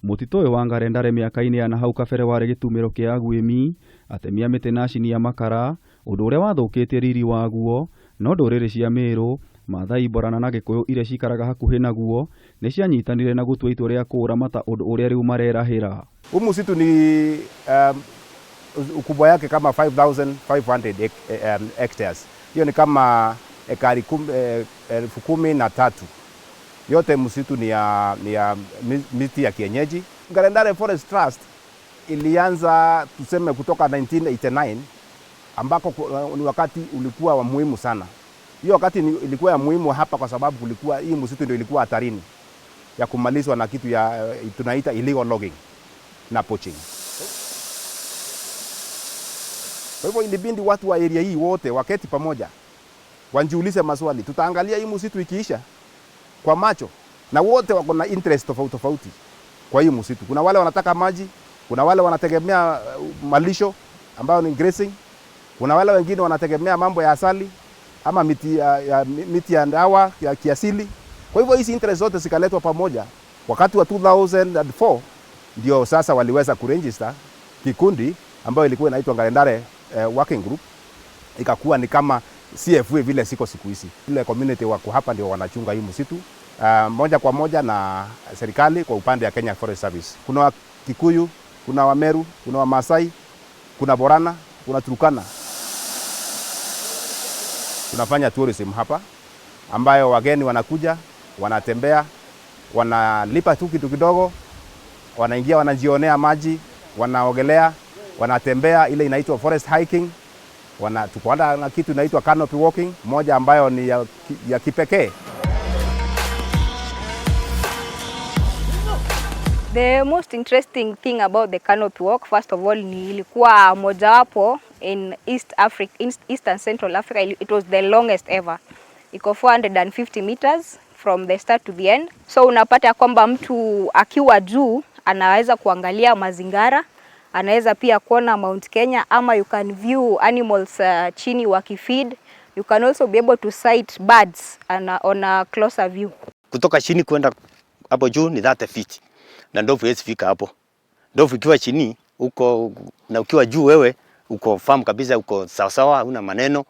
Mũtitũ ũyũ wa Ngarendare mĩaka-inĩ ya nahau kabere warĩ gĩtumĩro kĩa aguĩmi, atemi a mĩtĩ na acini a makara, ũndũ ũrĩa wathũkĩtie riri waguo, no ndũrĩrĩ cia Mĩrũ, Maathai, Borana na Gĩkũyũ iria cikaraga hakuhĩ naguo nĩ cianyitanire na gũtua itua rĩa kũũramata ũndũ ũrĩa rĩu marerahĩra. Huu msitu ni ukubwa yake kama 5500 hectares. Hiyo ni kama ekari 13,000. Yote msitu ni ya miti ya kienyeji. Ngarendare Forest Trust ilianza tuseme kutoka 1989 ambako ni wakati ulikuwa wa muhimu sana. Hiyo wakati ilikuwa ya muhimu hapa kwa sababu kulikuwa hii msitu ndio ilikuwa hatarini ya kumalizwa na kitu ya tunaita illegal logging na poaching. Kwa hivyo ilibidi watu wa area hii wote waketi pamoja wajiulize maswali. Tutaangalia hii msitu ikiisha kwa macho, na wote wako na interest tofauti tofauti kwa hii msitu. Kuna wale wanataka maji, kuna wale wanategemea malisho ambayo ni grazing, kuna wale wengine wanategemea mambo ya asali ama miti ya dawa ya kiasili. Kwa hivyo hizi interest zote zikaletwa pamoja wakati wa 2004, ndio sasa waliweza kuregister kikundi ambayo ilikuwa inaitwa Ngarendare Working Group, ikakuwa ni kama CFA vile siko siku hizi. Ile community wako hapa ndio wanachunga hii msitu moja kwa moja na serikali kwa upande ya Kenya Forest Service. Kuna wa Kikuyu, kuna wa Meru, kuna wa Maasai, kuna Borana, kuna Turkana. Tunafanya tourism hapa ambayo wageni wanakuja, wanatembea, wanalipa tu kitu kidogo, wanaingia, wanajionea maji, wanaogelea, wanatembea, ile inaitwa forest hiking. Tuko na kitu inaitwa canopy walking, moja ambayo ni ya kipekee. The most interesting thing about the canopy walk, first of all, ni ilikuwa mojawapo in East Africa, East and Central Africa. It was the longest ever. Iko 450 meters from the start to the end. So unapata kwamba mtu akiwa juu anaweza kuangalia mazingara, anaweza pia kuona Mount Kenya ama you can view animals chini wakifeed. You can also be able to sight birds on a closer view. Kutoka chini kwenda hapo juu ni 30 feet na ndovu haiwezi fika hapo. Ndovu ikiwa chini uko na ukiwa juu wewe uko firm kabisa, uko sawa sawa, huna maneno.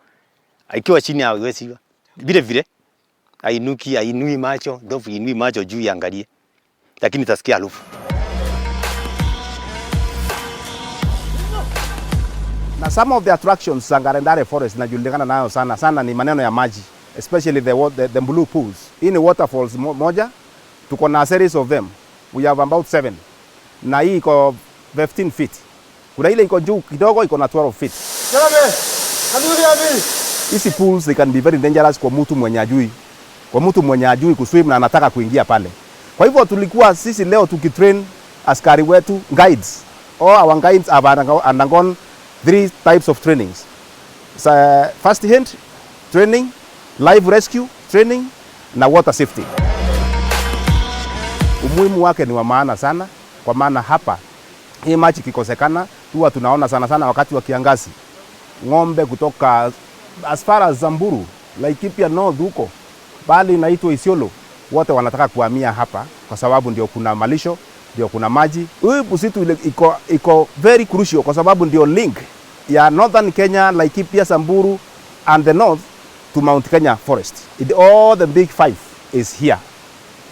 Ikiwa chini haiwezi vile vile, hainuki, hainui macho, ndovu inui macho juu iangalie, lakini itasikia harufu. Na some of the attractions za Ngarendare Forest zinajulikana nayo sana sana ni maneno ya maji, especially the blue pools. Hii ni waterfalls moja, tuko na series of them. We have about seven. Na hii iko 15 feet. Kuna ile iko juu kidogo iko na 12 feet. Hizi pools, they can be very dangerous kwa mtu mwenye ajui. Kwa mtu mwenye ajui kuswim na anataka kuingia pale. Kwa hivyo tulikuwa sisi leo tukitrain askari wetu, guides. All our guides have undergone three types of trainings. So, first hand training, live rescue training na water safety. Umuhimu wake ni wa maana sana, kwa maana hapa hii maji ikikosekana, huwa tunaona sana sana wakati wa kiangazi ng'ombe kutoka as far as Samburu, Laikipia North huko, bali inaitwa Isiolo, wote wanataka kuhamia hapa kwa sababu ndio kuna malisho, ndio kuna maji. Huyu msitu ile iko very crucial kwa sababu ndio link ya Northern Kenya, Laikipia, Samburu and the north to Mount Kenya Forest. All the big five is here.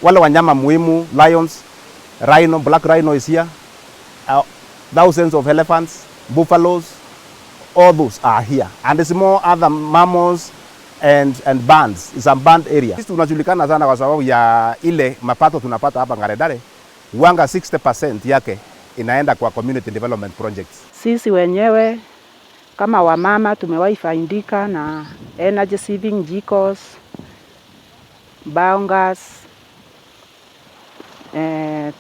Wale wanyama muhimu, lions, rhino, black rhino is here. Thousands of elephants, buffaloes, all those are here. And there's more other mammals and bands. It's a band area. Sisi tunajulikana sana kwa sababu ya ile mapato tunapata hapa Ngarendare. Wanga 60% yake inaenda kwa community development projects. Sisi wenyewe kama wamama tumewahi faidika na energy saving jikos, biogas,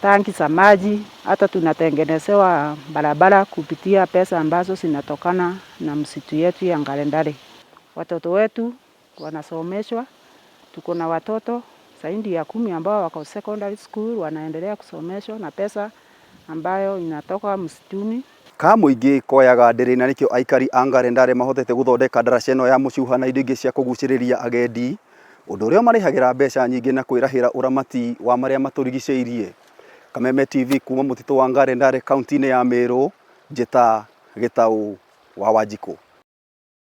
tanki za maji, hata tunatengenezewa barabara kupitia pesa ambazo zinatokana na msitu yetu ya Ngarendare. Watoto wetu wanasomeshwa, tuko na watoto zaidi ya 10 ambao wako secondary school wanaendelea kusomeshwa na pesa ambayo inatoka msituni. Ka mũingĩ koyaga ndĩrĩ na nĩkĩo aikari a Ngarendare mahotete gũthondeka ndaraca ĩno ya mũcuha na indo ingĩ cia kũgucĩrĩria agendi, ũndũ ũrĩa marĩhagĩra mbeca nyingĩ na kwĩrahĩra ũramati wa marĩa matũrigicĩirie. Kameme TV kuma mũtitũ wa Ngare Ndare kaunti-inĩ ya Meru, njĩta Gĩtaũ wa Wanjikũ.